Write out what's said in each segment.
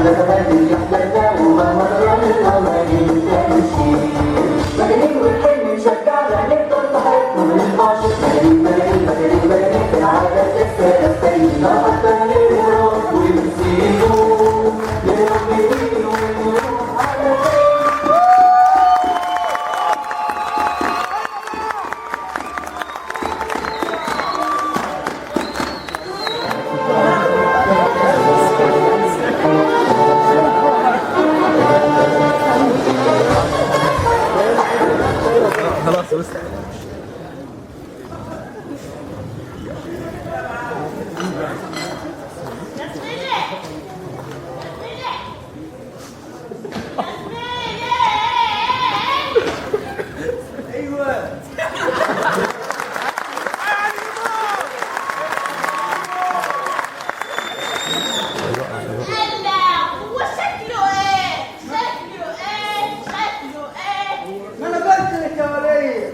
احلى تملي يحلى ومهما طلعنا ما ننساش. مجانين والحلم يشجعنا نفضل في حياتنا ما نطلعش. مجانين مجانين مجانين مجانين في العالم لسه نستنى حتى نهرب ونسيبه، نهرب منه ونروح على فين. خلاص وصل. يا زميلي، يا زميلي، يا زميلي. ايوه. الله، هو شكله ايه؟ شكله ايه؟ شكله ايه؟ ما انا قلت لك يا ولية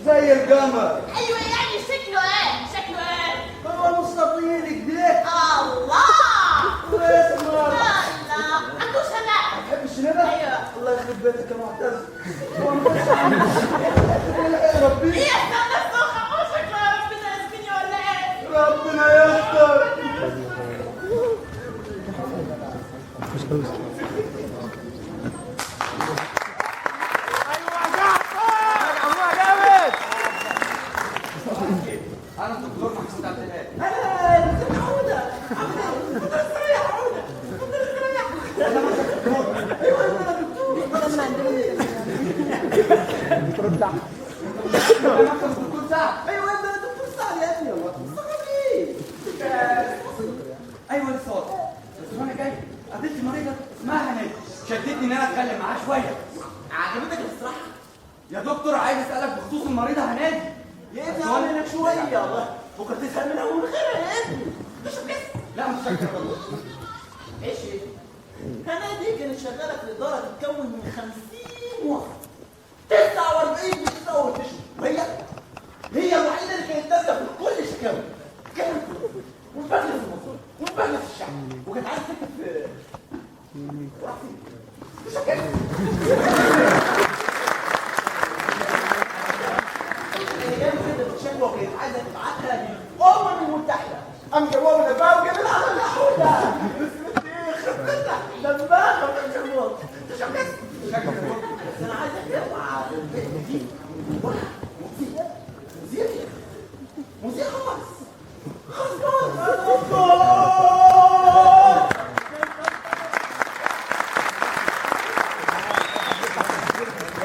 زي القمر. ايوه، يعني شكله ايه؟ شكله ايه؟ هو مستطيل كده. الله. واسمر. الله، عنده شنب. تحب الشنبه؟ ايوه. الله يخرب بيتك يا معتز، هو ما كانش عنده ولا ربنا. ايه، استنى الصوخة، هو شكله يا ربنا ياسميني ولا ايه؟ ربنا يستر. انا الدكتور محمود عبد الهادي. انا دكتور عوده. عوده، اتفضل استريح. عوده، اتفضل استريح. ايوه انا دكتور. انا مكتب الدكتور سعد. ايوه انا دكتور سعد يا ابني. هو مستغرب ليه؟ ايوه لسه واضح، بس وانا جاي قابلت مريضه اسمها هنادي، شدتني ان انا اتكلم معاها شوية. عجبتك الاستراحة؟ يا دكتور عايز اسالك بخصوص المريضة هنادي. يا ابني عامل لك شوية، الله بكره تسال منها ومن غيرها يا ابني. تشرب كاس؟ لا مش فاكر والله. ايش هنادي كانت شغالة في ادارة تتكون من 50 موظف، 49 بتتطور تشرب، وهي هي الوحيدة اللي كانت نازله في كل شكاوي. كانت ومبهدله في المنظور ومبهدله في الشعب، وكانت عايزه تكتب في راح فين؟ مش هتكلم. ايام كده بتشكوى وكانت عايزه تبعتها للامم المتحدة، قام جوابها بقى وجاب لها الحوده. بس بنت ايه، خبرتها دماغها ما بتشوفوش. تشوف كده. بس انا عايزك اوعى البنت دي مذيع، مذيع، مذيع خالص خالص خالص. يا دكتور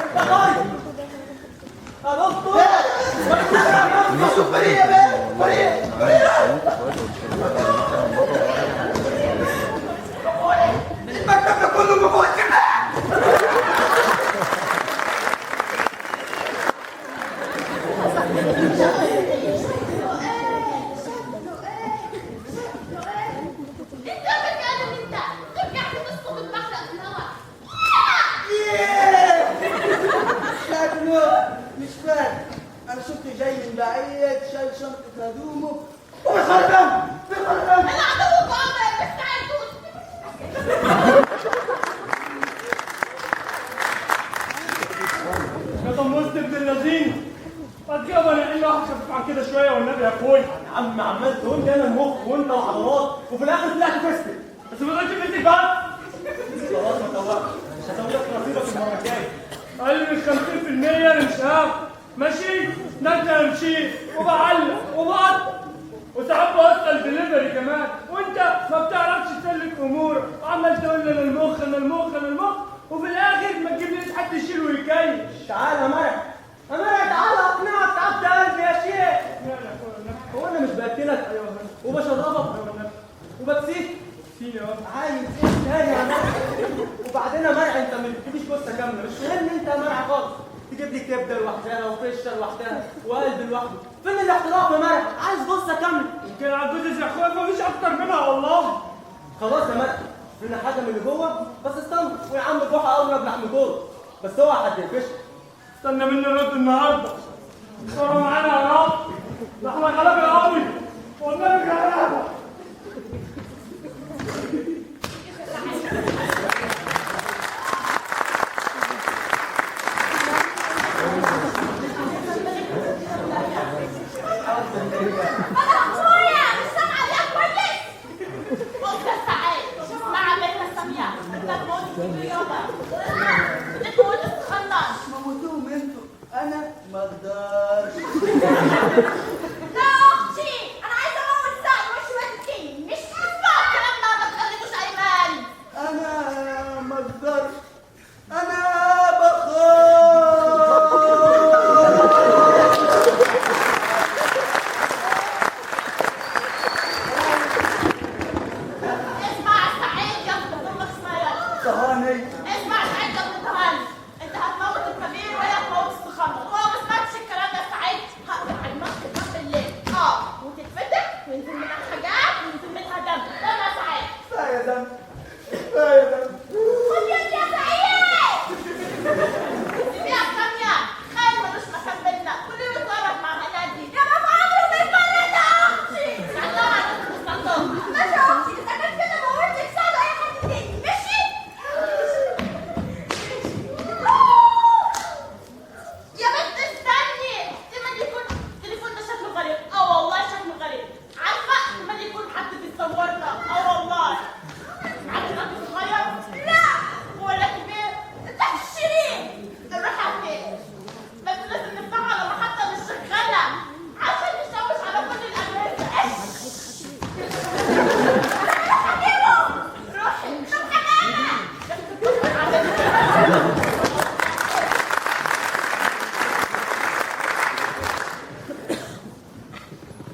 انت غايب يا دكتور. المكتب ده كله ما فيهوش. شكله ايه؟ شكله ايه؟ شكله ايه؟ انت بني ادم، انت ترجع تنص بالبحر في الهواء. شكله مش فاهم. انا شفت جاي من بعيد شايل شنطة هدومه وبيخرم بيخرم. انا عدوك عمر، بس تعال دوس. يا طمست ابن اللذين، ما تجيب انا الا واحد خفيف عن كده شوية والنبي يا اخويا. يا عم عمال تقول لي انا المخ وانت العضلات، وفي الاخر طلعت فيستك. بس ما تقولش فيستك بس. خلاص ما توقش، مش هسوي لك نصيبك المرة الجاية. اقل من 50% انا مش هاخد. ماشي؟ ده انت مشيت وبعلق وبقطع وساعات بوصل دليفري كمان، وانت ما بتعرفش تسلك امورك، وعمال تقول لي انا المخ انا المخ انا المخ، وفي الاخر ما تجيبليش حد يشيل ويكيش. تعال يا مرعي، يا مرعي تعال اقنعك. تعبت قلبي يا شيخ. هو انا مش باكلك؟ ايوه. وبشربك وبكسيك. سيني اهو. عايز ايه تاني يا مرعي؟ وبعدين يا مرعي انت ما بتجيبش جثة كاملة، مش فاهمني انت يا مرعي خالص. تجيب لي كبده لوحدها وفشه لوحدها وقلب لوحده، فين الاحتراف يا مرعي؟ عايز جثة كاملة. يمكن على الجثث يا اخويا مفيش اكتر منها والله. خلاص يا مرعي، لنا حاجة من اللي جوه، بس استنى. ويا عم جحا اولى بلحم جوه، بس اوعى حد يقفشك. استنى مني الرد النهارده. صوروا معانا يا رب، ده احنا غلابة قوي والنبي غلابة. الكبير يابا. بتموت الصغنن. موتوهم انتوا، انا ما اقدرش. لا اختي، انا عايزه اموت سعد وش والدتي، مش هسمع الكلام ده، ما تخليكوش ايمان. انا ما اقدرش، انا بخاف. اسمع سعيد يا ابن امك اسمها يلا. طهاني. اسمع سعيد يا ابن طهاني، انت هتموت الكبير ولا هتموت الصغنن؟ هو ما سمعتش الكلام ده يا سعيد؟ هقطع دماغك كمان بالليل، وتتفتح وينزل منها حاجات وينزل منها دم. يلا يا سعيد. كفاية دم، كفاية دم. خد يدي يا سعيد. سيبيها سامية، خير ملوش مكان بينا، كل يوم يتورط مع هنادي. يا بابا عمرو ما يفرق يا اختي. الله عليك مصطفى. ماشي يا اختي، اذا كان كده موتك سعد اي حد تاني، ماشي؟ يا بنت استني، احتمال يكون التليفون ده شكله غريب. والله شكله غريب. عارفه احتمال يكون حد بيصورنا. والله. عارف حد صغير؟ لا ولا كبير، انت الشرير. نروح على فين؟ بس لازم نفتحها على محطة مش شغالة عشان نشوش على كل الأجهزة. روح أجيبه. روحي. طب حاجة أنا.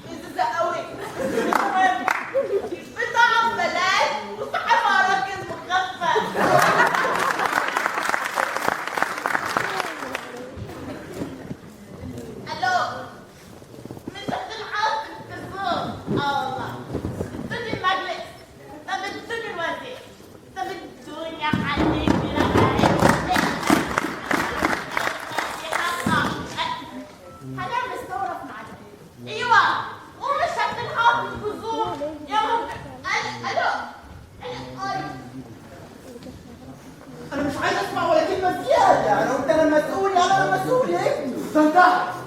لذيذة قوي. المهم بطعم بلاش وصاحبها راجل مغفل. الو، مش هتلحق التليفون. والله ادوني المجلس، طب ادوني الوزير، طب ادوني حد. هنعمل ثورة في ميعادها. ايوه، ومش هتلحق الجذور يا رب. الو الو. انا مش عايز اسمع ولا كلمة زيادة، انا قلت انا المسؤول، يعني انا المسؤول يا ابني. ده انت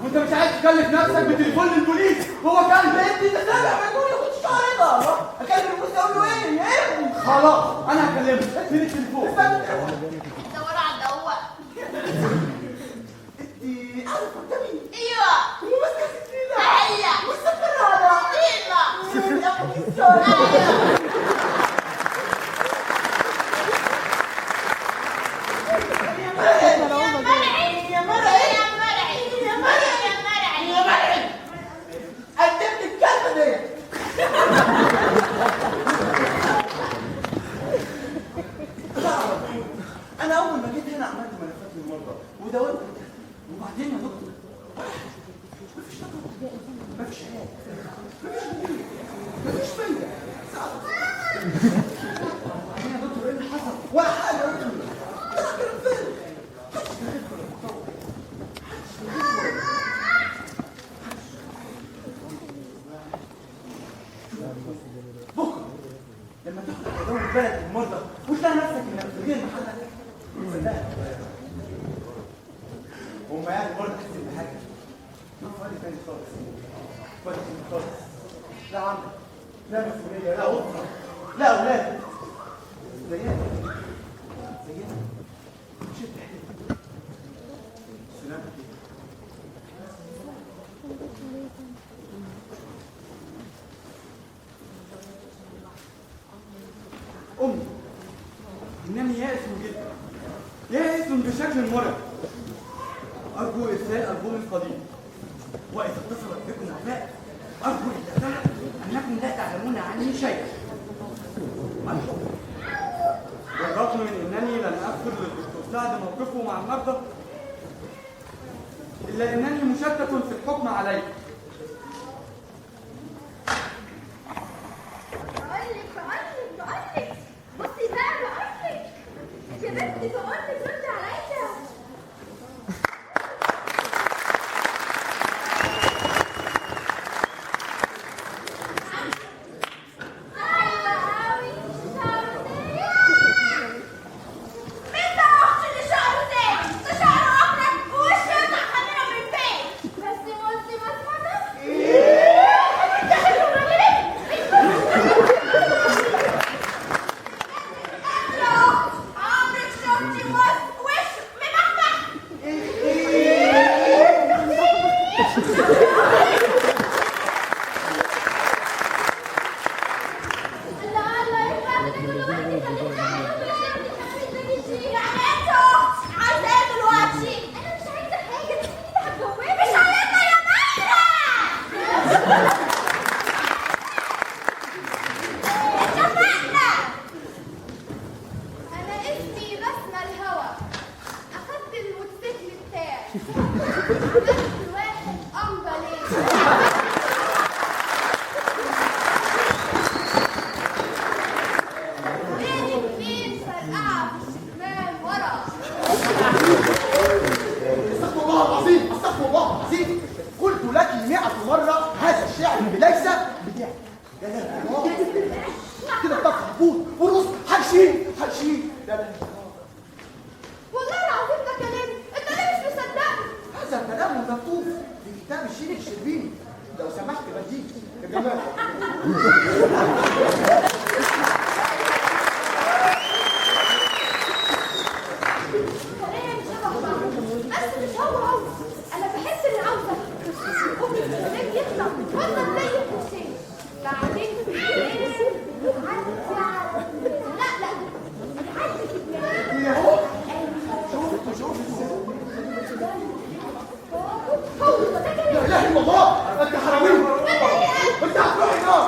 وانت مش عايز تكلف نفسك بتليفون للبوليس، هو كلب. يا ابني ده سامع مجنون ياخد شعر رضا، اكلم البوليس اقول له ايه يا ابني؟ خلاص انا هكلمه، فين التليفون؟ استنى التليفون. دوروا على الدواء. انت قاعدة قدامي ايوه. وماسكه سكينة. هي. والسكرانه. ايوه. يا ابني الشعر. يا مرعي يا مرعي يا مرعي يا مرعي يا مرعي يا مرعي يا مرعي، قدمت الكلمة دي. انا اول ما جيت هنا عملت ملفات للمرضى ودورت، وبعدين يا دكتور مفيش تقدم، مفيش علاج، مفيش مدير، مفيش فايده. وبعدين يا دكتور ايه اللي حصل؟ ولا حاجة يا دكتور، طلع كلام فارغ. محدش داخل ولا متطور، محدش داخل ولا. بكره لما تاخد على دور البلد للمرضى وتلاقي نفسك انك في غير محلك، صدقني هما يعني المرضى حاسين بحاجة. دول في وادي تاني خالص، وادي تاني خالص. لا عمل، لا مسؤولية، لا اسره، لا اولاد. زينا زينا، شد حيلك. سلامتك. امي، انني يائس جدا، يائس بشكل مرعب. ارجو ارسال البوم القديم، واذا اتصلت بكم وفاء ارجو اطلاعها انكم لا تعلمون عني شيئا. الحب. بالرغم من انني لن اذكر للدكتور سعد موقفه مع المرضى، الا انني مشتت في الحكم عليه. بقولك بقولك بقولك، بصي بقى بقولك يا بنتي، بقولك رد عليا. ايوه قوي، شعره زين. مين ده اختي اللي شعره زين؟ ده شعره اقرب ووشه يطلع خميره من البيت. بس بصي مسمنه. ايه؟ انت حلو يا اخت، عمري والخطوط والرص، هنشيل هنشيل. لا لا، والله العظيم ده كلامي، انت ليه مش مصدقني؟ هذا كلام مكتوب في كتاب الشيخ الشربيني. لو سمحت بديك يا جماعة. كلام شبه بعض بس مش هو هو. انا بحس اني عاوزه ممكن الكلام يطلع متوتر زي الحسين، بعدين في الكلام عدي على، لا لا عدي في دماغي. يا هو شفت شفت. هو ده كلام. لا اله الا الله، انت حرامي، انت هتروحي نار.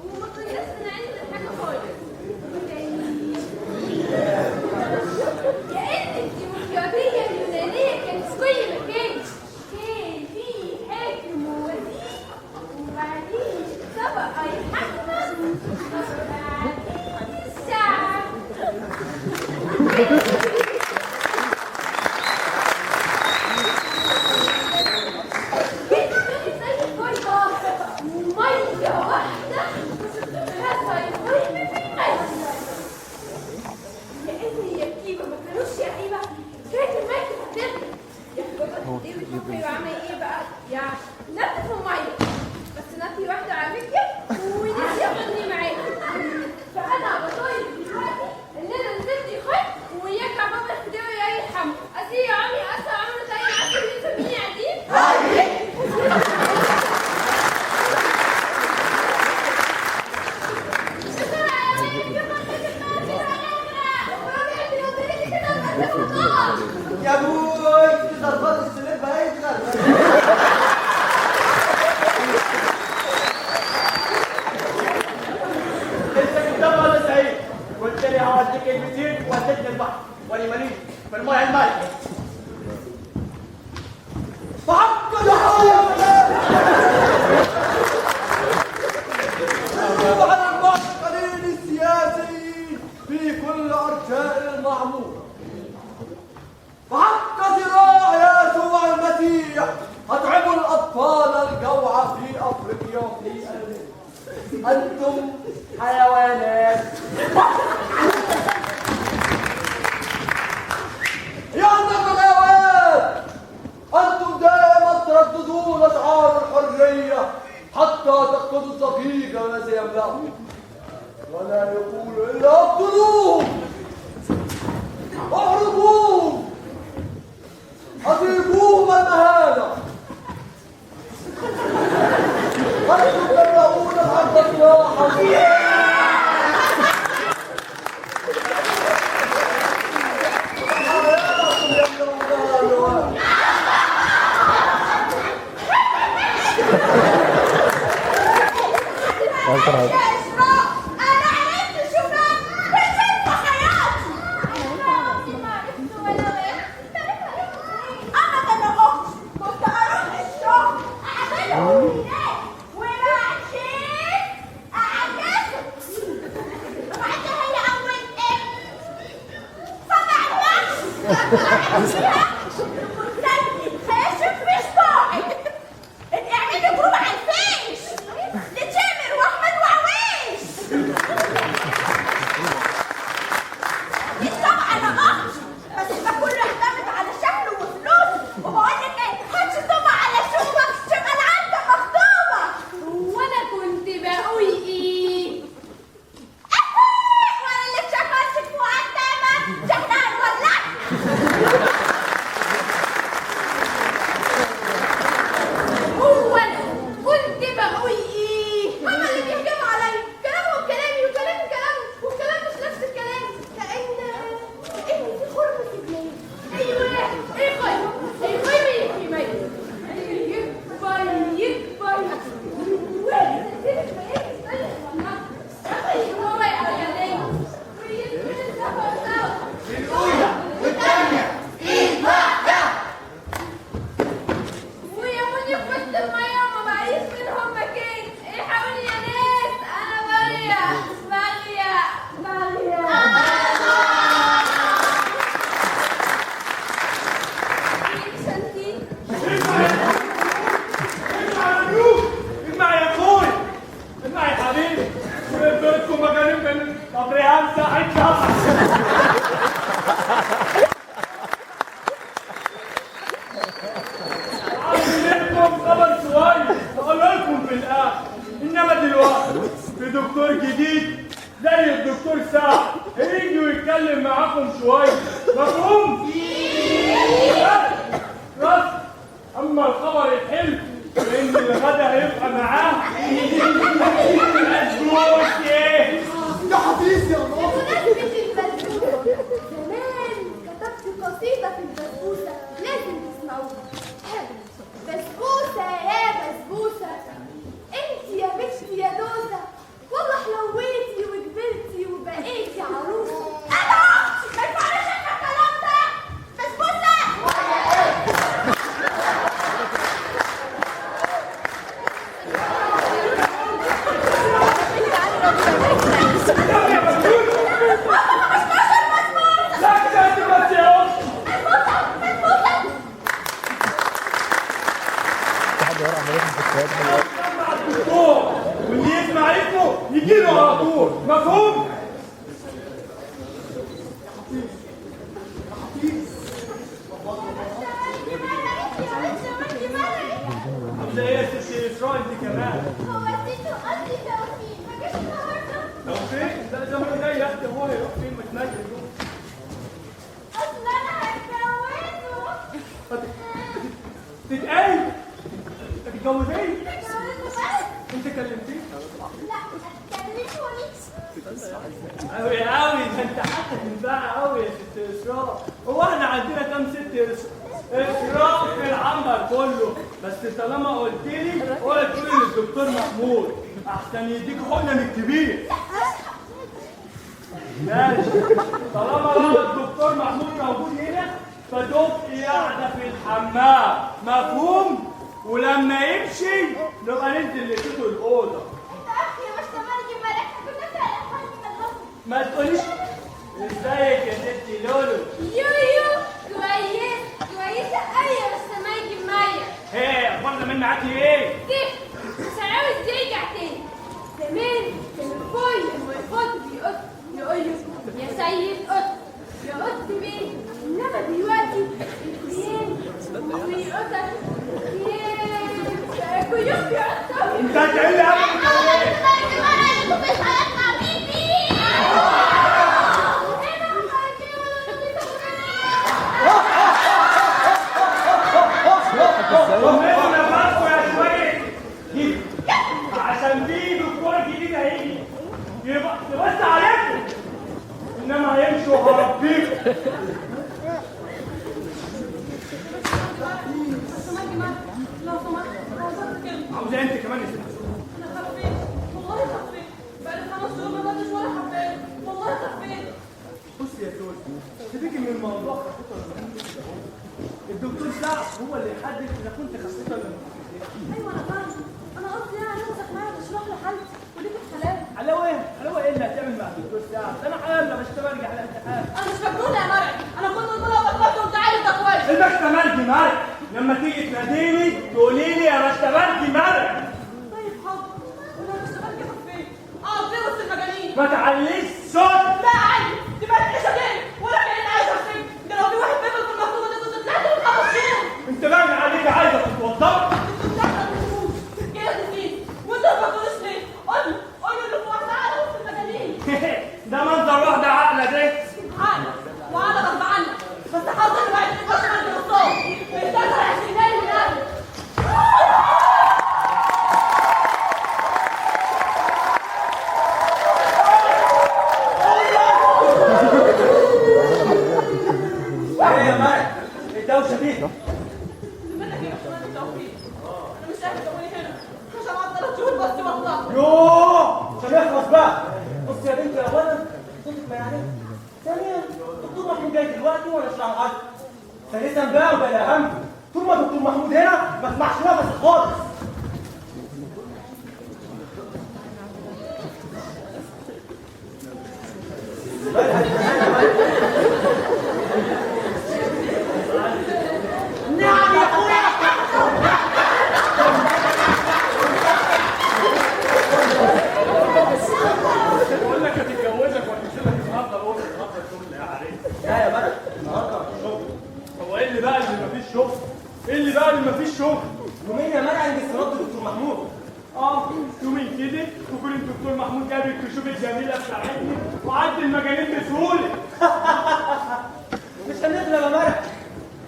وما كناش بنعمل حاجة خالص. كأن الديمقراطية اليونانية كانت في كل مكان، كان في حاكم ووزير، وبعدين طبقة الحاكمة وبعدين الشعب. كانت الدنيا زي الفل، ومية واحدة فيها طيب في المية. لان يا ما كانوش يا عيبه، كانت المركب هتغرق. يا بابا يبقى عامل ايه بقى؟ يعني نط في المية، بس نطي واحدة على المركب ونسي ياخدني معاه. فانا بطالب دلوقتي ان انا نزلت يخش وياك يا بابا الخديوي يا يرحمه. اصل يا عمي اصلا عمره زي عسل يوسف مين عديد. يا ابوي ضربات السلاب هيتغرق. انت كداب ولا سعيد؟ قلت لي هوديك البسين ووديتني البحر، وانا ماليش في المية المالحه. فحق الحياة على المعتقلين السياسيين في كل أرجاء المعمورة. فحق ذراع يسوع المسيح أطعموا الأطفال الجوع في أفريقيا وفي أمريكا. أنتم حيوانات. يا أنتم الحيوانات، أنتم دائما ترددون أشعار الحرية حتى تقتلوا الدقيق الذي يملأه، ولا يقول إلا اقتلوهم، احرقوهم، أضربوهم المهانة. أنتم تملؤون الأرض سلاحا. حياكم يملؤونها اللواء. يا إسراء، أنا عرفت شوفان بشوف في حياتي. أنا عمري ما عرفت ولا واحد. أنا كان أختي كنت أروح الشغل أقابلهم هناك، وبعدين أعجزهم. وبعدين هي أول إيه؟ سبع وحش فيها مسجل خاشف مش صاحي. اعملي group على الفيس لتامر واحمد وعويس. معاكم شوية، مفهوم؟ بس اما الخبر الحلو فان الغدا هيبقى معاه بسبوسه. يا حفيظ يا ناصر. بمناسبة البسبوسة، زمان كتبت قصيدة في البسبوسة لازم تسمعوها. بسبوسة يا بسبوسة، انت يا بنتي يا دوسة، والله حلويتي وكبرتي وبقيتي عروسة. أنا أختي ما ينفعناش احنا الكلام ده. بسبوسة. يا بسبوسه. لا كده بس يا اختي. مع الدكتور واللي يسمع اسمه يجي له على طول، مفهوم؟ عامله ايه يا ست اسراء انت كمان؟ هو تيتو قصدي توفيق ما جاش النهارده؟ توفيق؟ لا زمانه جاي يا اختي، هو هيروح فين متنجم؟ اصل انا هتجوزه. تتقاي هتتجوزيه؟ هتجوزه بس. انت كلمتيه؟ لا هتكلموني. قوي قوي، ده انت حتى تنفع قوي يا ست اسراء. هو احنا عندنا كام ست اسراء في العنبر كله؟ بس طالما قلت لي اوعي تقولي للدكتور محمود، احسن يديك حقنه من الكبير. ماشي، طالما بقى الدكتور محمود موجود هنا فتبقي قاعدة في الحمام، مفهوم؟ ولما يمشي نبقى ننزل لتيتو الاوضة. انت اخي يا مش مالك، احنا كنا فعلا حد من ما تقوليش ازيك يا ستي لولو. يو كويس كويسة أوي يا بس مايك مايا. ايه اخبار زمان معاكي ايه؟ زفت، مش عاوز يرجع تاني. زمان كان الكل لما يفوت بيقط يقول له يا سيد قط يا قط بيه، إنما دلوقتي الخيال ويقطع الخيال كلهم بيقطعوا. انت هتعملي ايه؟ طمنوا نفسكوا يا شوية جديد، عشان في دكتور جديد هيجي يبقى بس عليكم، انما هيمشوا هربيكوا. لو سمحت عاوزة اتكلم. عاوزة انت كمان يا ست؟ انا خفيت والله، خفيت بقالي 5 شهور ما خدتش ولا حبايه، والله خفيت. بص يا سوسي، سيبك من الموضوع خفيت ولا ما خفيتش، اهو الدكتور سعد هو اللي يحدد اذا كنت خفيت ولا ما خفيتش. ايوه انا فاهمه، انا قصدي يعني نفسك معايا تشرح لي حالتي وليك الحلال. حلاوة ايه؟ حلاوة ايه اللي هتعمل مع الدكتور سعد؟ انا حلال مش برجع على الامتحان. انا مش مجنونة يا مرعي، انا كنت طالعه بكبرت وانت عارف ده كويس. البشتمرجي مرعي، لما تيجي تناديني تقولي لي يا بشتمرجي مرعي. طيب حاضر، ولو اشتغلت خفيت اقعد فين وسط المجانين؟ ما تعليش صوت. لا عادي، دي بقت عيشه تاني ولا كأن عايشه في سجن. ده لو في واحد بيبل في المخطوبة دي كنت طلعت من 5 شهور. انت باين عليك عايزه تتوضبي. انتوا بتاخدوا فلوس كده تزيد وانتوا ما بتقولوش ليه؟ قول له قول له ان في واحدة عاقلة وسط المجانين. ده منظر واحدة عاقلة ده. عاقلة وعاقله غصب عنك، بس حظك وقعت في وش عند النصاب بيتاخد 20 جنيه من قبل. ايه يا مرعي؟ ايه الدوشة دي؟ منك يا باشمهندس توفيق، انا مش قادر تقولي هنا عشان اقعد 3 شهور بس واطلع. يوه عشان نخلص بقى. بص يا بنتي، اولا صوتك ما يعلمش، ثانيا دكتور محمود جاي دلوقتي وانا اشرح العرض، ثالثا بقى وده الاهم، طول ما دكتور محمود هنا ما اسمعش نفسي خالص. نعم يا اخويا. بقول لك هتتجوزك وهتنزلك النهارده الاوضة، النهارده شغل يا عريس. لا يا مرعي، النهارده مفيش شغل. هو ايه اللي بقى اللي مفيش شغل؟ ايه اللي بقى اللي مفيش شغل؟ يومين يا مرعي بس رد دكتور محمود. يومين كده وكل الدكتور محمود جاب الكشوف الجميلة بتاعتني وعدي المجانين بسهولة. مش هنغلب يا مرعي،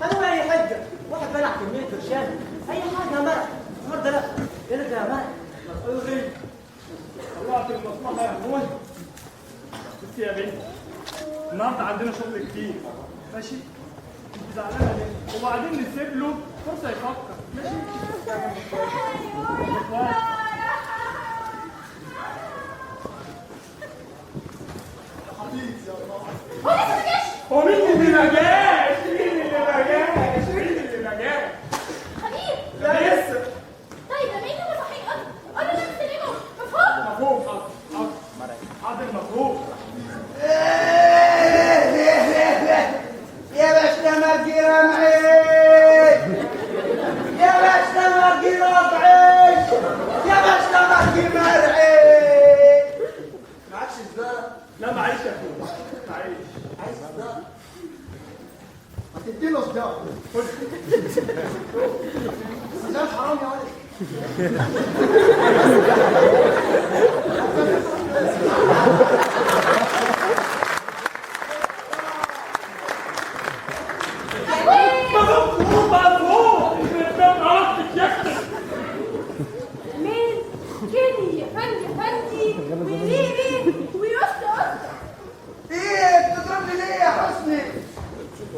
هنقول اي حاجة، واحد بلع كمية برشام، اي حاجة يا مرعي. النهارده لا، الغي يا مرعي. الغي طلعت المصلحة يا اخويا. بس يا بنتي النهارده عندنا شغل كتير، ماشي؟ انت زعلانة ليه؟ وبعدين نسيب له فرصة يفكر، ماشي؟ هو لسه ما جاش؟ هو مين اللي ما جاش؟ مين اللي ما جاش؟ مين اللي ما جاش؟ خبير. لا لسه. طيب لما يجي هو صحيح قول له انا مستنيهم، مفهوم؟ مفهوم. حاضر حاضر حاضر مفهوم. يا باشا مرجي رمعي، يا باشا مرجي ربعي، يا باشا مرجي مرعي. معكش سجارة؟ لا معيش يا اخويا، معيش. عايز سجارة؟ ما تديله سجارة. ده حرام يا ولد. مفهوم مفهوم. انت عرفت يا اختي. مين كيني يا فندي فندي ويريري ويوسط قصة. ايه بتضربني ليه يا حسني؟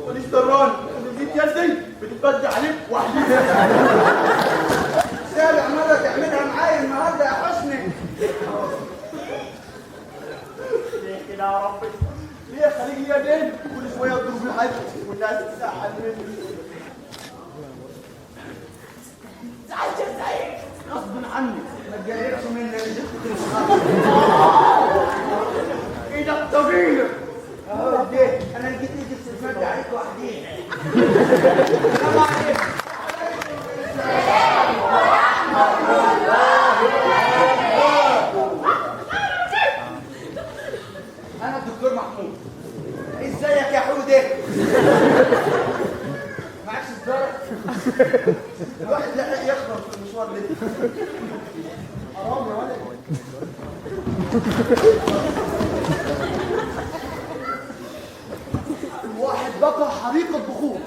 ماليش ضران، اللي جيت يدي بتتبدي عليك وحدي. سابع مرة تعملها معايا النهارده يا حسني. ليه كده يا ربي؟ ليه خليك يا دين كل شوية تضرب الحد والناس تزعل مني. زعلت يا سعيد غصب عني. ما تجربش مني ايه ده الطويلة؟ اهو ده انا لقيت ايدي بتتمد عليك وحدي. السلام عليكم. انا الدكتور محمود. ازيك يا حوده؟ معكش سجاره؟ الواحد لحق يخرب في المشوار ده. حرام يا ولد. الواحد بقى حريق البخور.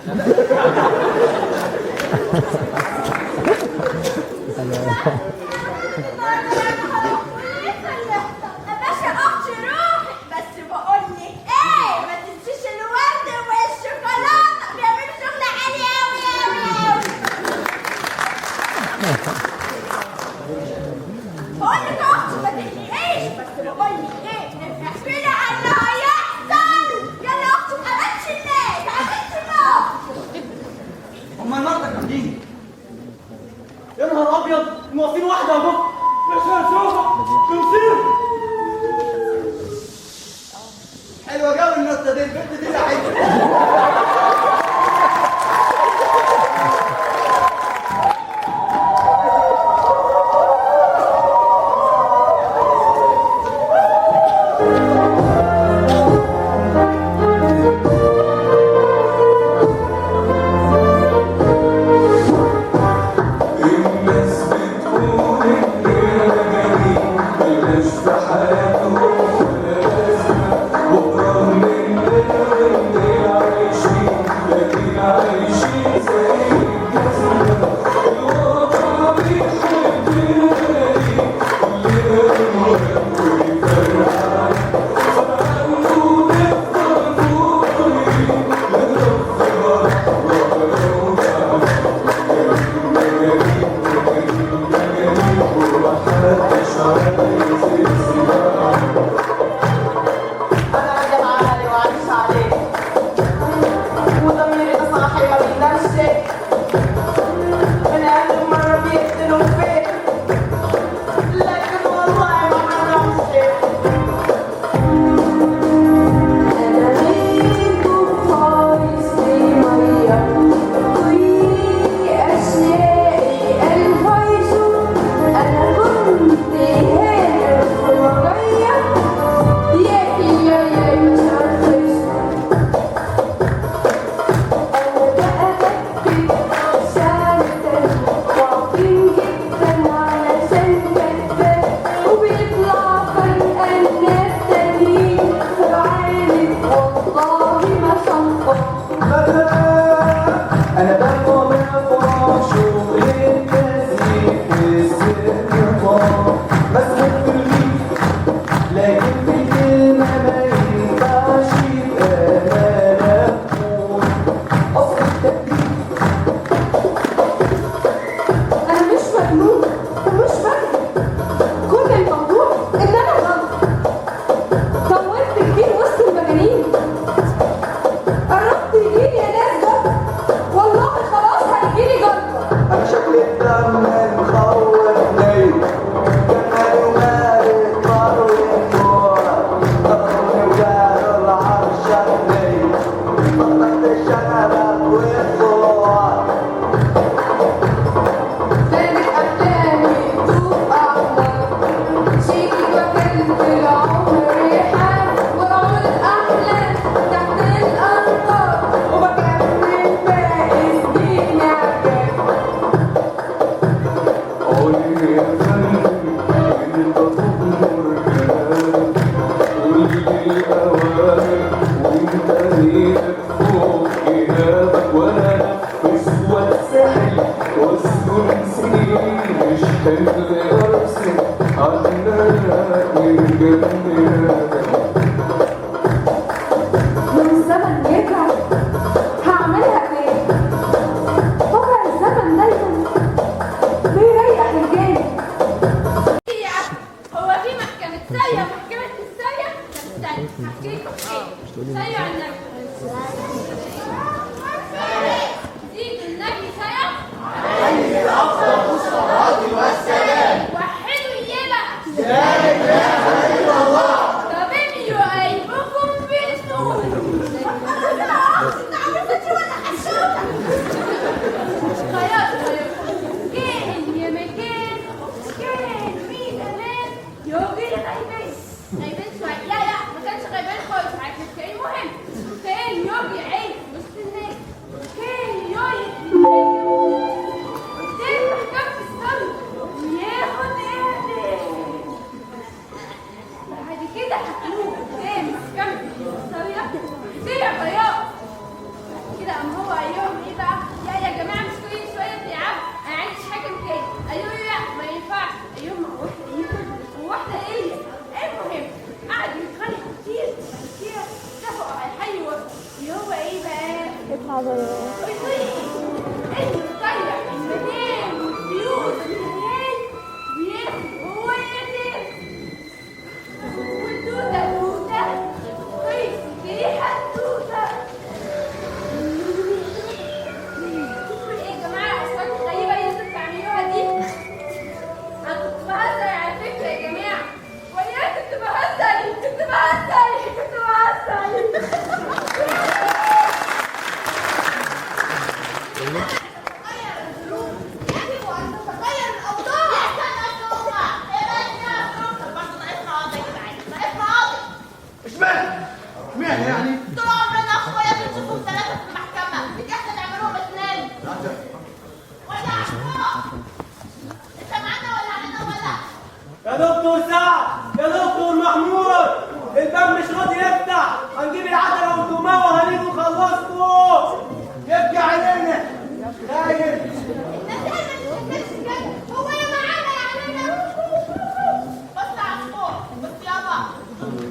باشا اختي روحي، بس بقول لك ايه، ما تنسيش الورد والشوكولاته، بيعملوا شغل عالي قوي قوي قوي. بقول لك يا اختي ما تقلقيش، بس بقول لك ايه، احكي لي عن اللي هيحصل. يلا يا اختي ما قابلتش الناس، ما قابلتش الناس. هما النهارده جامدين. يا نهار ابيض، موقفين واحدة يا بابا. مش هشوفك بنصير. حلوة قوي النطه دي، البنت دي لعيبة. الناس بتقول إننا جميل، بلاش. يا فندم انت تؤمر كلام، قول لي الأوامر وانت ايدك فوق جنابك، وانا انفذ واتسحل واسكن سنين، مش حمل ارسم عالنار من جنبك. لو الزمن يرجع هعملها تاني، طبع الزمن دايما بيريح الجاني. هو في محكمة سيا ومحكمة السيا؟ طب استنى هحكي لكم حكاية. سيا على النبي، زيدوا النبي سيا عليه افضل الصلاة والسلام. وحدوا اياه بقى. لا اله الا الله. طب املوا قلبكم بالنور. خلاص خلاص، كان يا مكان كان مين امان يوجي غيبان، غيبان شوية، لا لا ما كانش غيبان خالص على فكرة. المهم كان يوجي عين وسط الناس، كان يقعد قدام محكمة الصلب وياخد اعدام. بعد كده حكموه قدام محكمة الصلية طلع بياض. كده قام هو قال لهم ايه بقى؟ لا يا جماعة مش كل شوية بتلعبوا، انا عندي حاجة تاني. قالوا له لا ما ينفعش. قال لهم ما هو واحدة ليكم وواحدة ليا. المهم قعدوا يتخانقوا كتير، بعد كده اتفقوا على حل وسط اللي هو ايه بقى؟ انه يطلع المدام والفلوس والعيال وياخد هو اليتيم. والتوته توته خلصت ريحه التوته. ايه يا جماعة الاصوات الغريبة اللي انتوا بتعملوها دي؟ انا كنت بهزر على فكرة يا جماعة، والله كنت بهزر كنت بهزر كنت بهزر. يجب أن تتغير الأوضاع. اشمعنى؟ اشمعنى يعني؟ طول عمرنا اخويا بنشوفهم ثلاثة في المحكمة، نيجي احنا نعملهم اثنين. ولا عفوا. انت معانا ولا علينا ولا؟ يا دكتور سعد، يا دكتور محمود، الباب مش راضي يفتح، هنجيب العتلة والدماء وهنيجوا نخلصكم. يبكي علينا خايف. الناس ما بتتكلمش كده، هو يا معانا يا علينا. بص يا عفو، بص يابا.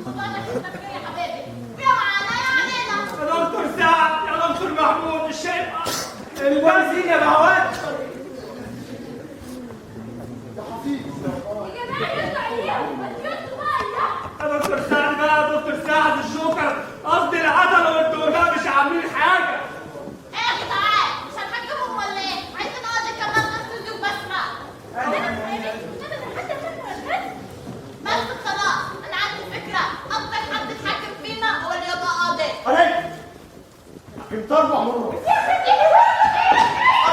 خدنا في يا حبيبي. يا معانا يا علينا. يا دكتور سعد، يا دكتور محمود، الشاي البنزين يا بعواد. يا حفيظ يا جماعة يطلع اياهم، ما تيجوا بقى يا. يا دكتور سعد بقى، يا دكتور سعد الشوكر، قصدي العتلة والدماء مش عاملين حاجة. ايه يا جدعان؟ مش هنحكمهم ولا ايه؟ عايزين نقعد كمان نص زوج بسمة. بس خلاص، انا عندي فكرة، اكتر حد اتحكم فينا هو اللي يبقى قاضي. عليك حكمت 4 مرات،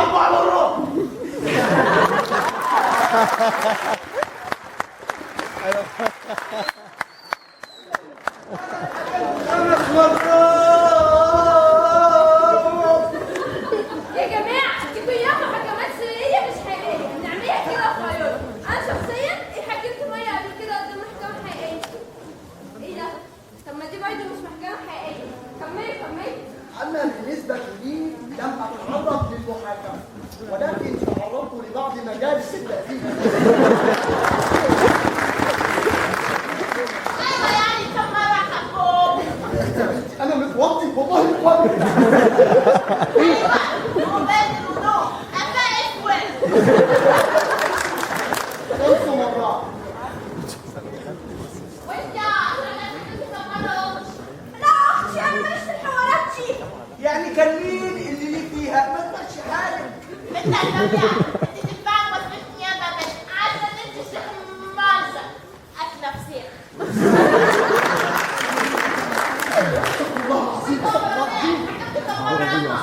4 مرات. 5 مرات. يا جماعة انتوا اياها محاكمات سرية مش حقيقية، بنعملها كده وخلاص. أنا شخصيا اتحكمت مرة قبل كده قدام محكمة حقيقية. ايه ده؟ طب ما دي برضه مش محكمة حقيقية. كملي كملي. أما بالنسبة لي لم أتعرض للمحاكمة، ولكن تعرضت لبعض مجالس التأديب. أيوه يعني كم مرة حكوم؟ أنا متوطي والله متوطي. أيوه وبين الوضوء قفا أسود. 5 مرات. وأنت يا أنا حكمت كم مرة؟ لا أختي أنا ماليش في الحوارات دي. يعني كان مين اللي ليه فيها؟ ما تمشي حالك. انت يا سامية، انت تنفعك مصرف نيابة بس عشان انت شيخ مرزق. أكلة فسيخ. استغفر الله العظيم، استغفر الله العظيم. حكمت كم مرة يابا؟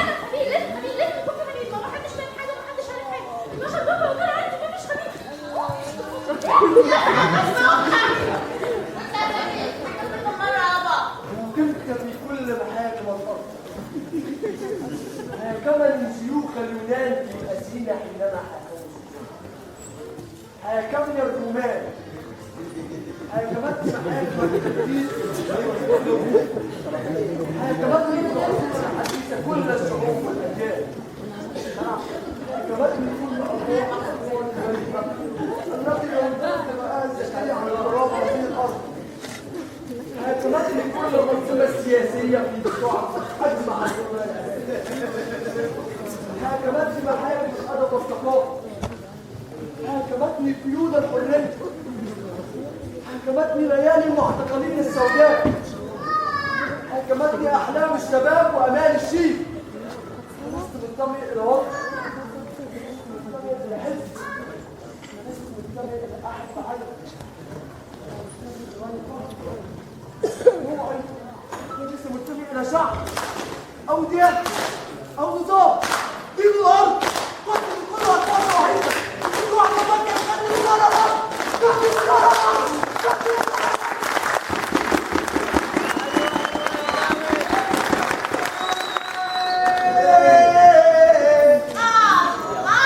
أنا خبيث، لازم خبيث، لازم يكون في خبيث، ما حدش فاهم حاجة ومحدش عارف حاجة. 12 بابا وطلع عندي مفيش خبيث. وانت يا سامية، حكمت كم مرة يابا؟ وكنت في كل محاكم الأرض. حاكمني شيوخ اليونان في أثينا حينما حاكموا. حاكمني الرومان، حاكمتني محاكم التفتيش، حاكمتني العصور الحديثة كل الشعوب والأجيال، حاكمتني كل أرواح الأكوان الغريبة التي لو كنت مآل على تراب هذه الأرض، حاكمتني كل الأنظمة السياسية في بقاع أجمع الدول، حاكمتني محاكم الأدب والثقافة، حاكمتني قيود الحرية، حاكمتني ليالي المعتقلين السوداء، حاكمتني أحلام الشباب وأمال الشيب. لست منتمي إلى وطن، لست منتمي إلى حزب، لست منتمي إلى أحد بعينه، نوعي ليس منتمي إلى شعب أو ديانة أو نظام. دين الأرض قتل كل أطفال وحيدة، كل واحد فكر قتل الأرض، قتل الأرض، قتل الأرض. الله،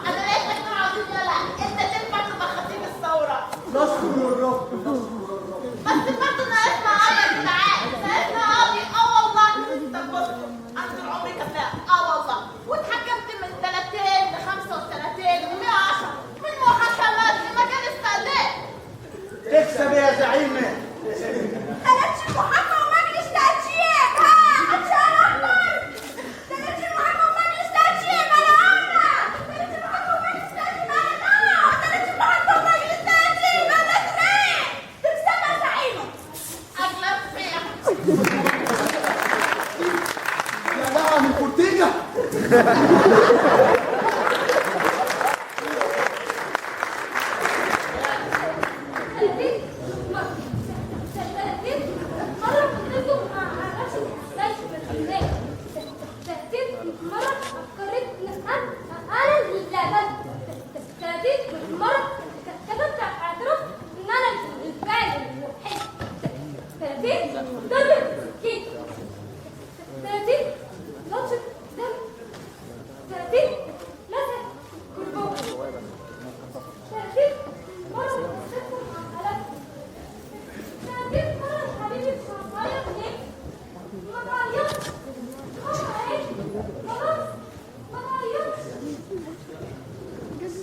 انا لقيتك عظيم. يلا انت تنفع تبقى خطيب الثورة. نشكر الرب، نشكر الرب. بس برضه ناقصنا قاضي يا جدعان، ناقصنا قاضي. اه والله. طب بصوا، انا طول عمري كفاءة، اه والله، واتحكمت من 30 ل 35 و110 من محاكمات لمجالس تقليد. تكسب يا زعيمة. تلاتش المحاكمة ومجلس تأشير، ها هتشعر أحمر. تلاتش المحاكمة ومجلس تأشير، أنا أنا. تلاتش المحاكمة ومجلس تأشير، أنا أنا. تلاتش المحاكمة ومجلس تأشير، أنا أنا. تكسب يا زعيمة. اغلب فيها. يا لها من كورتيجا.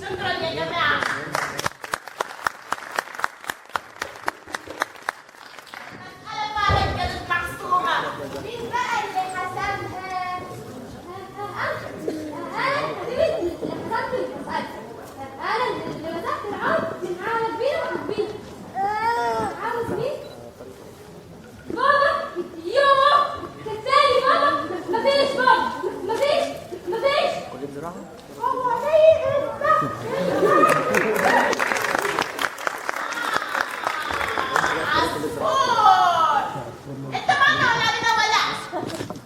شكرا يا جماعة. المسألة فعلا كانت محسومة. مين بقى اللي حسبها؟ أنا حبيبتي اللي حسبت المسألة، أنا اللي مسحت العار من أعلى كبيرة وكبيرة. عاوز مين؟ بابا. يوه تاني بابا، مفيش بابا، مفيش، مفيش. هو ليه انت؟ عصفور، انت معنا ولا علينا ولا؟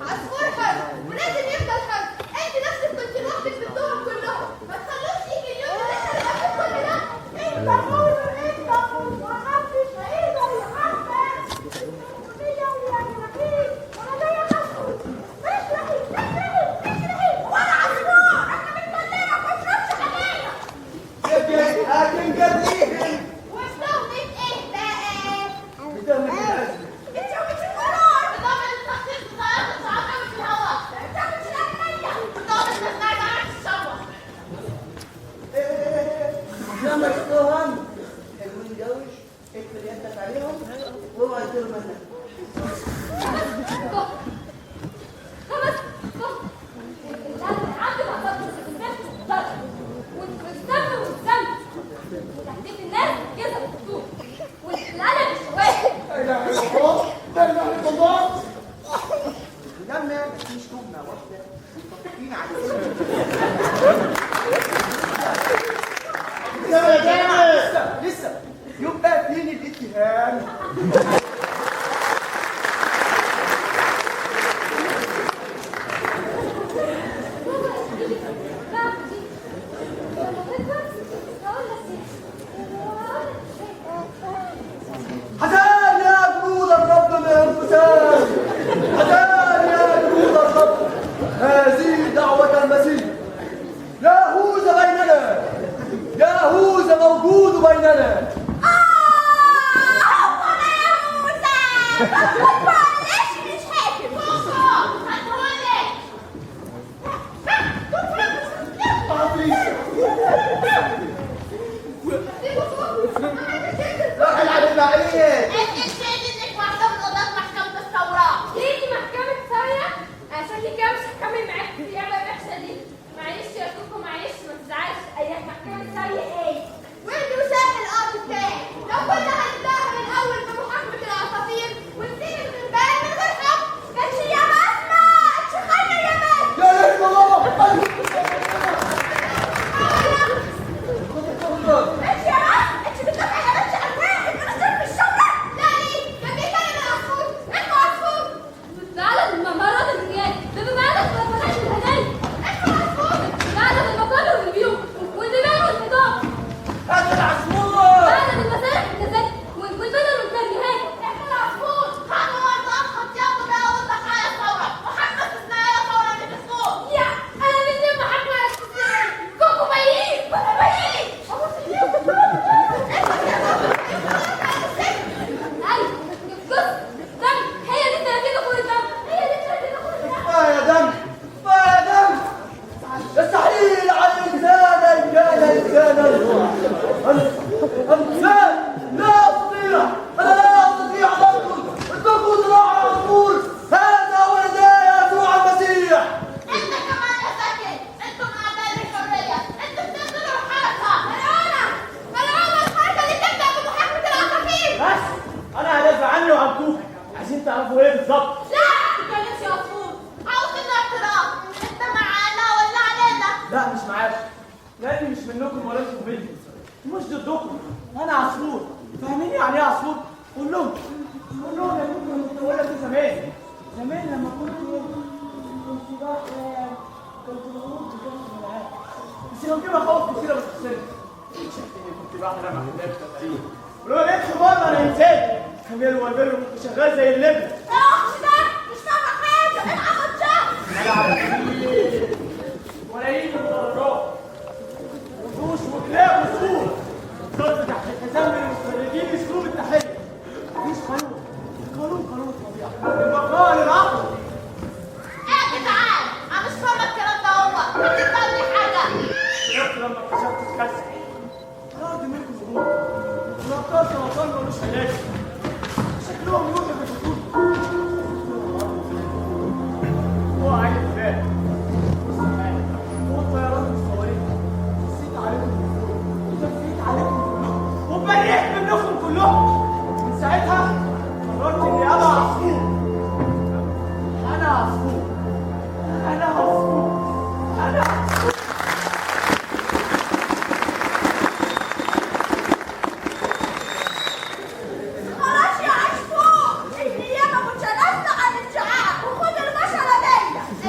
عصفور حر ولازم يفضل حر. انت نفسك كنت لوحدك في الدور كلهم، ما تخلوش يجي اليوم اللي احنا نبقى فيه كل ده. انت حر، انت حر، محدش هيقدر يحاسبك. انت يعني وحيد وانا ليا مسؤول. مش رهيب، مش رهيب، مش رهيب، وانا عصفور. احنا بنكلمك ما تشربش عليا. هتنجديهم. وبتهمة ايه بقى؟ بتهمة الأزمة. انت ومش القرار. بتعمل التخطيط بطريقة صعبة قوي في الهواء. انت مش الأغنية. بتعمل تصنيع دعارة الشوة. خمس تهم حلوين جوش، اقفل يدك عليهم واوعى يطيروا منك. خمس العبد مع الضرب والسم والسم وتهديد الناس بالكذب والخطوط والقلم الشواهد. لا اله الا الله، لا اله الا الله. لما مفيش تهمه واحدة متفقين عليها. يا جماعة لسه لسه يبقى فين الاتهام؟ بابا يا حبيبي بعمل ايه؟ لما تكبر هقول لك ايه وهقول لك ازاي. حذار يا جنود الرب من القتال، حذار يا جنود الرب، هذه دعوة المسيح. لا هوز بيننا، يا هوز عندنا. هو ده يا موسى. معلش مش حاكم. كوكو هاتهولك. راح العب معايا. انت شايف انك واحدة من قضاة محكمة الثورة. ليه دي محكمة ثانية؟ أنا شكلي كده مش هكمل معاك في اللعبة الوحشة دي. معلش يا كوكو معلش ما تزعلش، أي محكمة ثانية إيه؟ وانت وشاح الارض بتاعي. لو كنا هنبداها من الاول بمحاكمه العصافير ونسيب الغربان من غير حكم، كانش يا بسمه اتشخير يا بسمه. يا ليت بابا. انت يا بسمه انت بتدافعي يا بنت عن واحد من غير الشهرة. لا ليه؟ كان بيكلم العصفور. اسمه عصفور. بعدد الممرات الرجال، بمعدد مفاتيح الهدايا، اسمه عصفور. بعدد المقابر والبيوت والدماء والخضار، هات العصفور. بعدد المسارح والتذاكر والبدل والكاريهات. احنا العصفور. هنور ضخم ياخد اول ضحايا الثورة، محمد استثنائية ثورة اللي في السوق. يا أنا من دون محاكمة استثنائية. كوكو بيي كوكو بيي. أيوة بص دم، هي دي 30 كورة دم، هي دي 30 كورة دم. كفاية دم، كفاية دم. يستحيل على الانسان ان كان انسانا. انسان لا استطيع، انا لا استطيع ان اركض. اتركوا ذراع العصفور، هذا هو نداء يسوع المسيح. انت كمان يا زكي، انتم اعداء الحرية، انتم بتقتلوا الحركة. ملعونة ملعونة الحركة اللي تبدا بمحاكمه العصافير. بس انا هدافع عني وعن كوكو. عايزين تعرفوا ايه بالظبط؟ لا ما تتكلمش يا عصفور، عاوزين اعتراف، انت معانا ولا علينا؟ لا مش معاكم، لاني مش منكم ولا انتم مني، مش ضدكم. انا عصفور، فاهمين يعني ايه عصفور؟ قول لهم، قول لهم يا كوكو، انا كنت بقول لك زمان زمان لما كنت بحلم، كنت بموت كنت معاك، بس كان في مخاوف كتيرة بتحصل. شايفيني كنت بحلم احلام تقريبا، ولو لقيت بره انا انسان خمير والبر، كنت شغال زي اللبن. يا ده مش فاهمه حاجة. العب الشهر. ولايين المدرجات وحوش وكلاب وسور، صرف تحت الحزام من المتفرجين اسلوب التحية. مفيش قانون، القانون قانون الطبيعة، البقاء للعقل. ايه يا جدعان؟ انا مش فاهمه الكلام ده، هو حد يفهمني حاجة؟ شربت لما اكتشفت الكسر، طلعت منكم ظهور ولقاء سرطان ملوش علاج، شكلهم يوحي بالخطوط. هو عيل فات والسحاب والطيارات والصواريخ. بصيت عليكم من فوق وزفيت عليكم كلكم وبريت منكم كلكم. من ساعتها قررت اني ابقى عصفور. انا عصفور، انا عصفور، انا عصفور. خلاص يا عصفور، النيابة متنازله عن الدعاء وخد البشرة دي.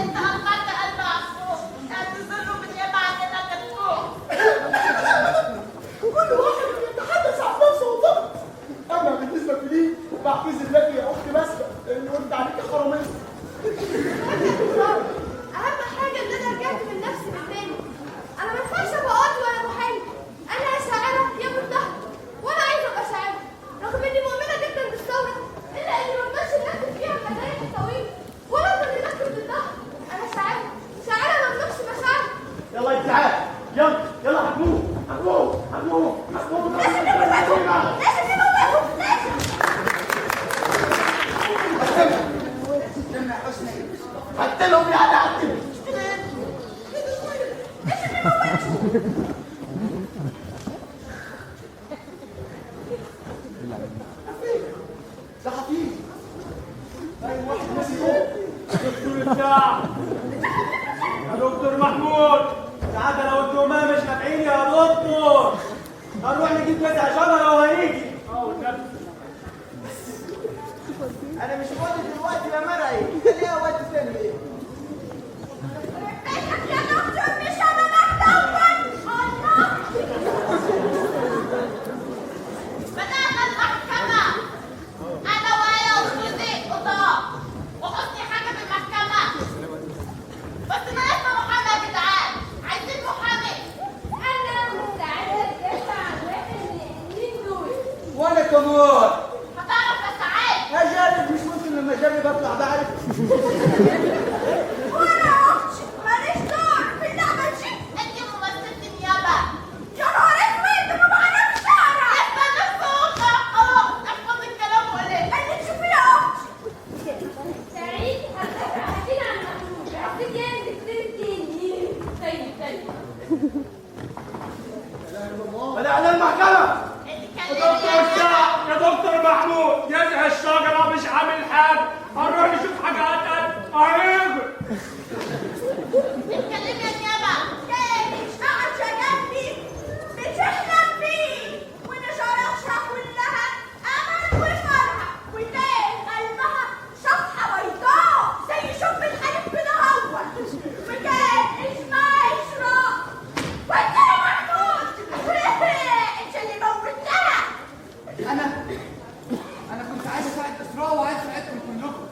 انت قطعت قلب عصفور، اعتذر له بالنيابة عننا كتكوت. كل واحد يتحدث عن نفسه فقط. اما بالنسبة لي بعتذر لك يا اختي بسمه لاني قلت عليك حرامية. اهم حاجة ان انا رجعت من نفسي من تاني. انا ما ينفعش ابقى قاضي ولا محامي. انا يا شاعره يا متهم، وانا عايزه ابقى شاعره رغم اني مؤمنة جدا بالثورة، الا اني ما اقدرش انفذ فيها المدارك الطويلة ولا افضل انفذ ضدها. انا شاعره، شاعره ما املكش مشاعر. يلا يا اتحاد، يلا يلا، حكموه حكموه حكموه حكموه. لازم نموتهم، لازم نموتهم، لازم. استنى يا حسني، قتلهم يعني قتلهم. ده حفيد اي واحد مسيح. دكتور بتاع يا دكتور محمود، تعالى لو الدماء مش نافعين يا دكتور هنروح نجيب جذع شجرة وهنيجي. اه والنبي. انا مش فاضي دلوقتي يا مرعي، خليها وقت تاني. ايه بيتك يا دكتور مش انا مكتوبا. الله. بدأنا المحكمة، أنا وآية وجوزي قضاة، وحسني حاكم المحكمة. بس ناقصنا محامي يا جدعان، عايزين محامي. أنا مستعدة. القانون؟ هتعرف يا سعيد. هجرب، مش ممكن لما اجرب اطلع بعرف. وانا اختي ماليش دور في اللعبة دي. انت ممثلة النيابة. يا نهار اسود، ما بعرفش اقرا. استنى الصوت، خلاص احفظ الكلام وقولي. اللي تشوفيه يا اختي. سعيد حكينا عن محمود، عايزين يعني تكتير تاني. طيب طيب. بدأنا المحكمة. يا دكتور سعد، يا دكتور محمود، جذع الشجرة مش عامل حاجة، هنروح نشوف حاجة أتقل. هيجي. اتكلمي يا نيابة. تاني قاعدة جنبي بتحلم بيه ونشرشها كلها امل وفرحه، وتاني قلبها صفحة بيضاء زي شب الحليب كده هو، وكان اسمها اسراء. وانت يا محمود انت اللي موتها. انا كنت عايز اساعد اسراء وعايز اساعدكم كلكم.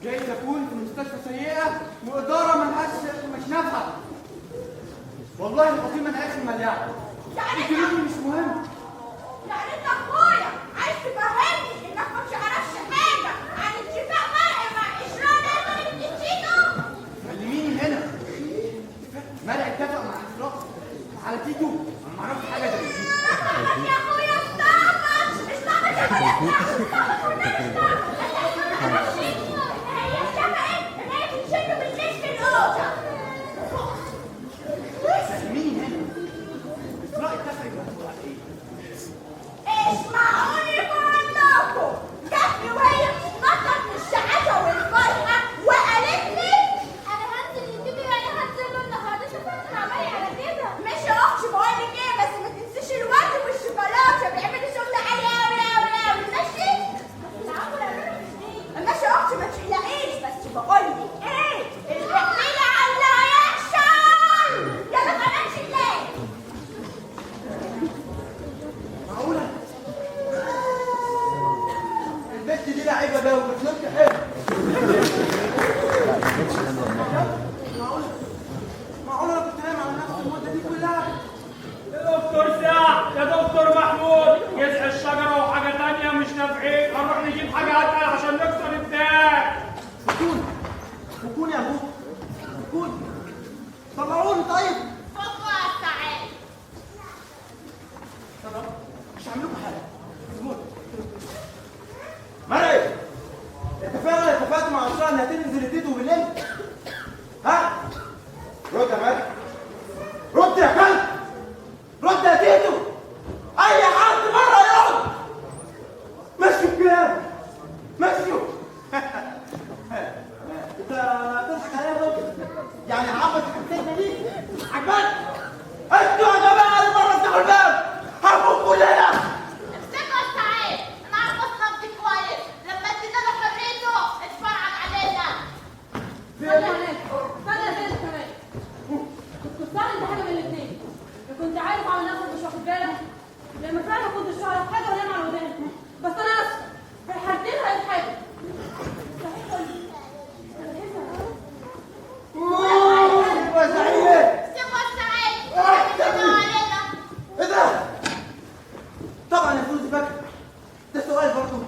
جايز اكون في مستشفى سيئه واداره ملهاش مش نافعة. والله العظيم انا اخر مليان. يعني الكلام مش مهم. يعني انت اخويا عايز تفهمني انك ما تعرفش حاجة عن اتفاق مرعي مع اسراء ده اللي بتديته؟ كلميني هنا. مرعي اتفق مع اسراء على تيتو، انا ما اعرفش حاجة زي دي. استعبط يا اخويا، استعبط استعبط يا اخويا، استعبط والنبي استعبط. انت ما تعرفش ان هي اتفقت ان هي تنشده بالليل في الاوضة. كلميني هنا. اسراء اتفقت مع ايه؟ اسمعوني بقول لكم، جاتني وهي بتتنطط من السعادة والفرحه وقالت لي انا هنزل لتيتو، يعني هنزل له النهارده. شوف انا عمالي على كده. ماشي يا اختي، بقول لك ايه، بس ما تنسيش الورد والشوكولاته، بيعملوا شغل عالي قوي قوي قوي. ماشي؟ العفو، اعمله مش ليه. ماشي يا اختي ما تقلقيش، بس بقول لك ايه، احكي على اللي هيحصل. يلا كمان شلال. معقولة؟ البت دي لعيبة ده وبتنط حلو. معقولة؟ معقولة أنا كنت نايم على نفسي المدة دي كلها؟ يا دكتور سعد، يا دكتور محمود، جذع الشجرة وحاجة تانية مش نافعين، هنروح نجيب حاجة أتقل عشان نكسر الداء. فكوني فكوني يا ابوك، فكوني، طلعوني. طيب فكوا يا سعيد. طب مش هعمل لكم حاجة، سيبوني. مرعي، انت فعلا اتفقت مع اسراء انها تنزل التيتو بالليل؟ ها؟ رد يا مرعي، رد يا كلب، رد يا تيتو. اي حد بره يرد. مشوا الكلاب، مشوا. انت تضحك عليا يا راجل؟ يعني عبط حسيتنا دي عجبك؟ انتوا يا جماعة اللي بره افتحوا الباب، هنموت كلنا. امسكوا يا سعيد، انا عارفه اصنف دي كويس، لما ادينا له حريته اتفرعن علينا. استنى هناك، استنى يا زينب كمان. كنت فعلا ده حاجة من الاثنين، يا كنت عارف على نفسك مش واخد بالك، لما فعلا كنت مش عارف حاجة ونايم على ودانك. بس انا اسفه، في الحالتين هيتحاجب. صحيح ولا اوه يا سعيد، سيبوا يا سعيد، اتفقوا علينا. ايه ده؟ طبعا يا فوزي فاكر ده سؤال برضه.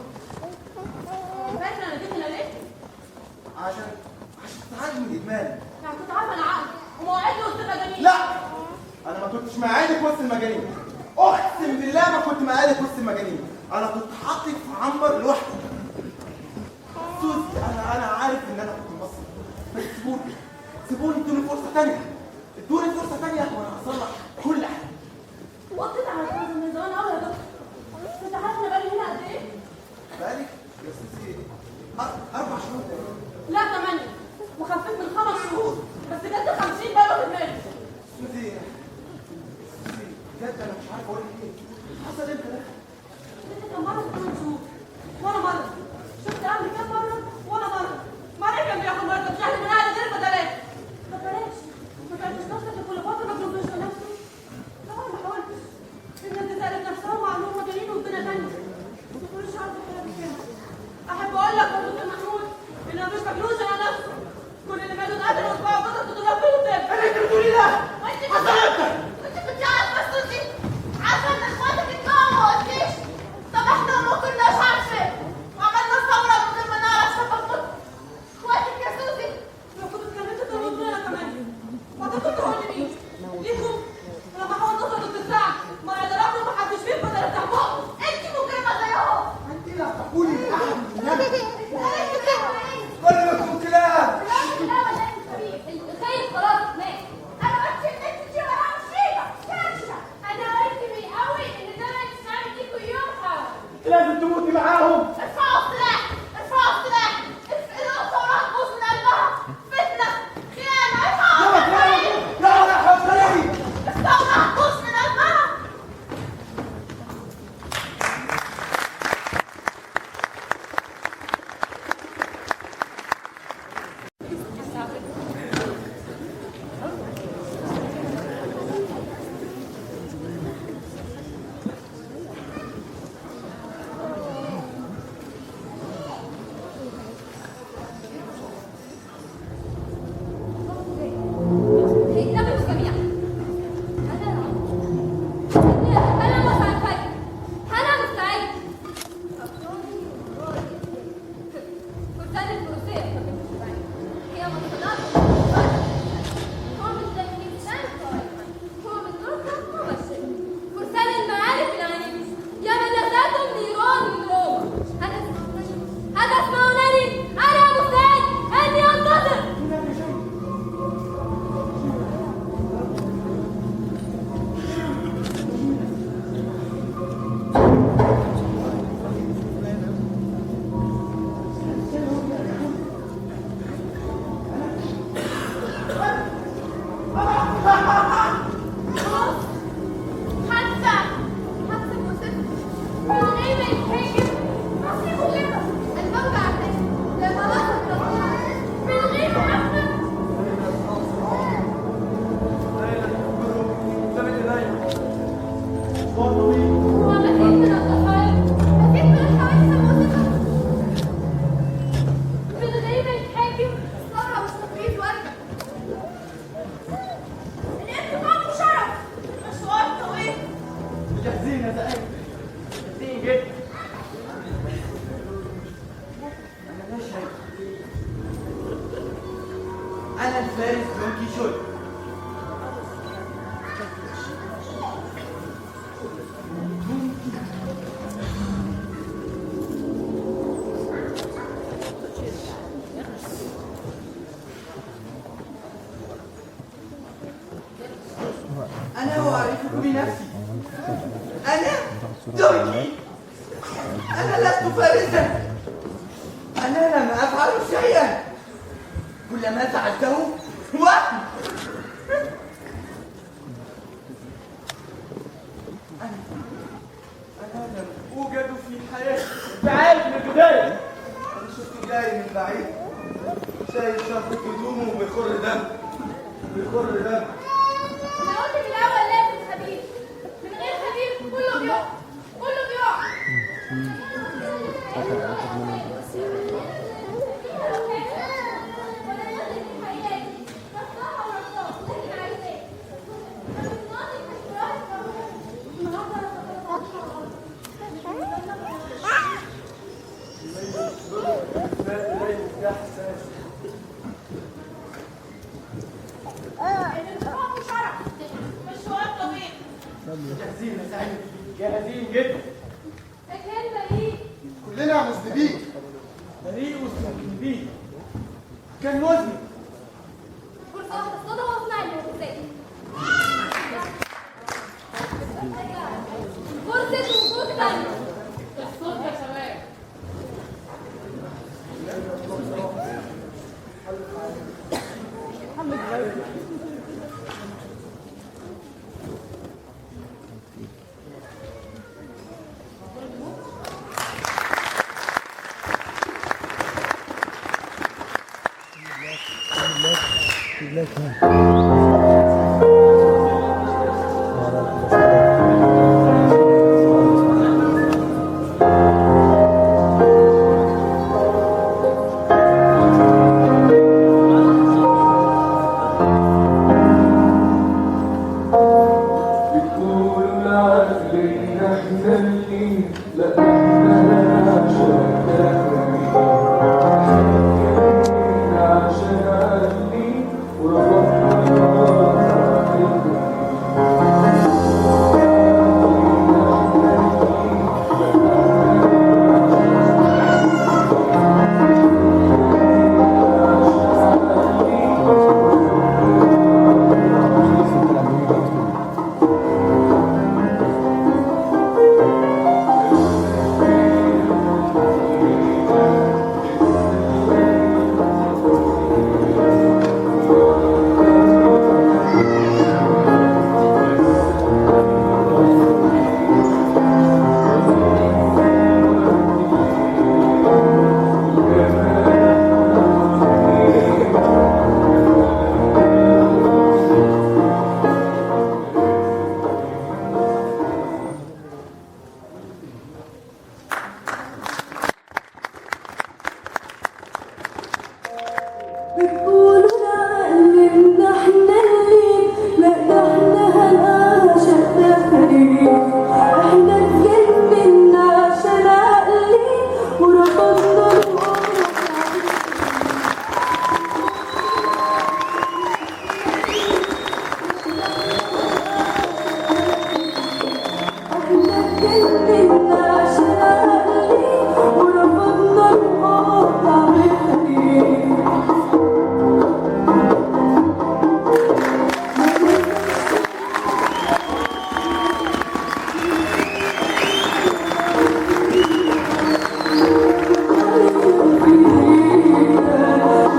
فاكره انا جيت هنا ليه؟ عشان تعالج من الادمان. يعني كنت عارفه انا عقلي ومواعيدي وسط المجانين. لا، انا ما كنتش معادك وسط المجانين، اقسم بالله ما كنت معادك وسط المجانين، انا كنت حاطط في عنبر لوحدي. سوزي انا عارف ان انا كنت مصري، بس سيبوني سيبوني، ادوني فرصة ثانية، ادوني فرصة ثانية وانا هصلح كل حاجة. وطيت على الفرصة من زمان قوي يا دكتور. انت عارف انا بقالي هنا قد ايه؟ بقالك يا سوزي 4 شهور تقريبا. لا 8، وخفيت من 5 شهور، بس جد 50 بقى في دماغي. سوزي سوزي بجد انا مش عارف اقول لك ايه. حصل امتى ده؟ انت كم مرة في 8 شهور؟ وانا مرة شفت اهلي كم مرة؟ وانا مرة. مرة كان بياخد مرتب شهري من اهلي غير بدلات. ما بلاش، ما تعبتش نفسك لكل فترة مجنون بيشغل نفسه. طبعا ما حاولتش. الناس دي سألت نفسها ومعلومه مجانين والدنيا تانية. ما تقولش عارفه الكلام كده. احب اقول لك يا دكتور محمود ان مفيش مجنون شغل نفسه. كل اللي ماتوا اتقتلوا واتباعوا قطط 300 كيلو تاني. اللي انت بتقوليه ده وانت حصل امتى؟ كنت عارفه سوزي، عارفه ان اخواتك اتجوزوا. لازم تموتي معاهم. ارفعوا السلاح، ارفعوا السلاح. الثورة هتبوظ من قلبها. فتنة، خيانة، ارفعوا يلا السلاح. يلا يا حسين. الثورة هتبوظ من قلبها. انتبهوا جميعا. أنا العمر. إني أتكلم وسأنفجر. أنا مستعد. أفكاري ورائي. فرسان الفروسية فقط الشبعين. هي مصطلحات هو من تلميذان قائما. هو من نوركا مبشر. فرسان المعارف العنيفة. يا من نزلتم نيران من روما. هل تسمعونني؟ هل تسمعونني؟ أنا مستعد. إني أنتظر. هناك شيء. حادثة حادثة مؤسفة. من غير ما يتهاجم نصيبه غيره. الموت عفاف لما وصل ربنا من غير محفل. هو مزيد من الضحايا، مزيد من الحوادث المؤسفة. من غير ما يتهاجم. الثورة مش تقليد وردة. الانتقام شرف. مشوار طويل. جاهزين يا زعيم، جاهزين جدا. أنا لا شيء. أنا الفارس دون كيشوت. أنا أعرفك بنفسي. أنا دونكي. أنا لست فارسا. أنا لم أفعل شيئا. كل ما فعلته وهم. أنا لم أوجد في حياتي. أنت عارف من البداية. أنا شفته جاي من بعيد، شايل شنطة هدومه وبيخر دم، بيخر دم. أنا قلت من الأول لازم خبير. من غير خبير كله بيقع، كله بيقع. الانتقام شرف. مشوار طويل. جاهزين يا زعيم، جاهزين جدا. كان بريء. كلنا مذنبين. بريء مستذنبين. كان مذنب. فرصة واحدة اصطادها واصنع المعجزات. فرصة وجود ثانية. الصوت يا شباب. بتقول العقل إن احنا اللي لا احنا عشان تاكلين عشان عقلي وربطنا Thank you. جننا عشان اهلي ورفضنا الوضع بالخير.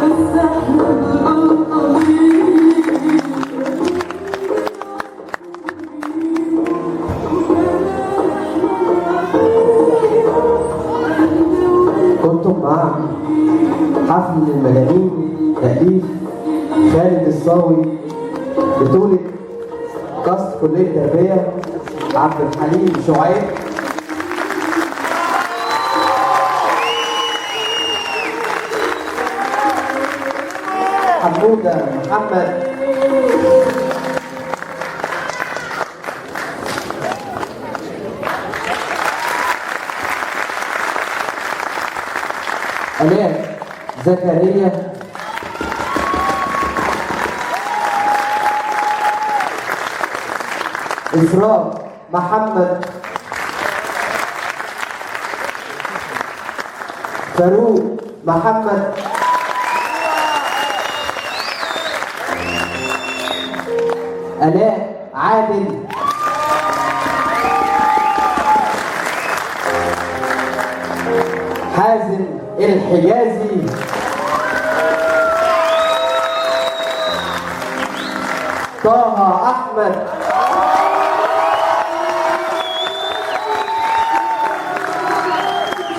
بس احنا الغلطانين. كنتم مع حفل المجانين، تأليف خالد الصاوي، بطولة كاست كلية التربية عبد الحليم شعيب، حمودة محمد، آلاء زكريا، إسراء محمد، فاروق محمد، آلاء عادل، حازم الحجازي، طه أحمد،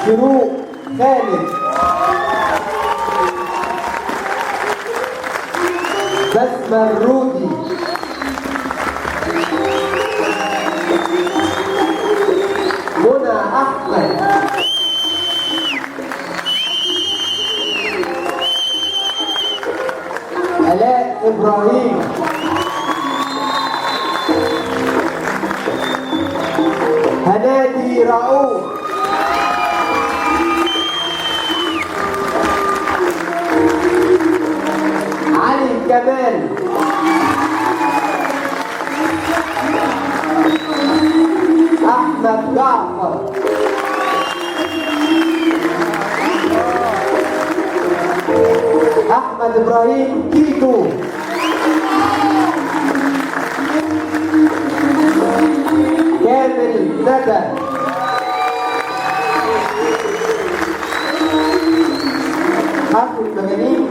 شروق خالد، بسمة الرودي، منى أحمد، آلاء إبراهيم، هنادي رؤوف، علي كمال، أحمد جعفر، أحمد إبراهيم تيتو، كامل ندى، حفل المجانين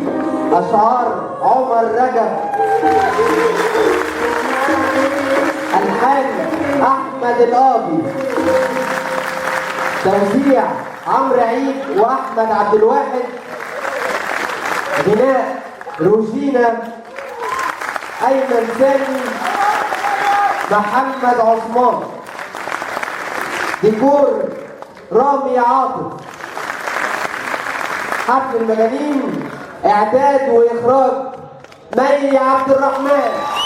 أشعار عمر رجب، ألحان أحمد القاضي، توزيع عمرو عيد وأحمد عبد الواحد، غناء روجينا، أيمن سامي، محمد عثمان، ديكور رامي عاطف. حفل المجانين إعداد وإخراج مي عبد الرحمن.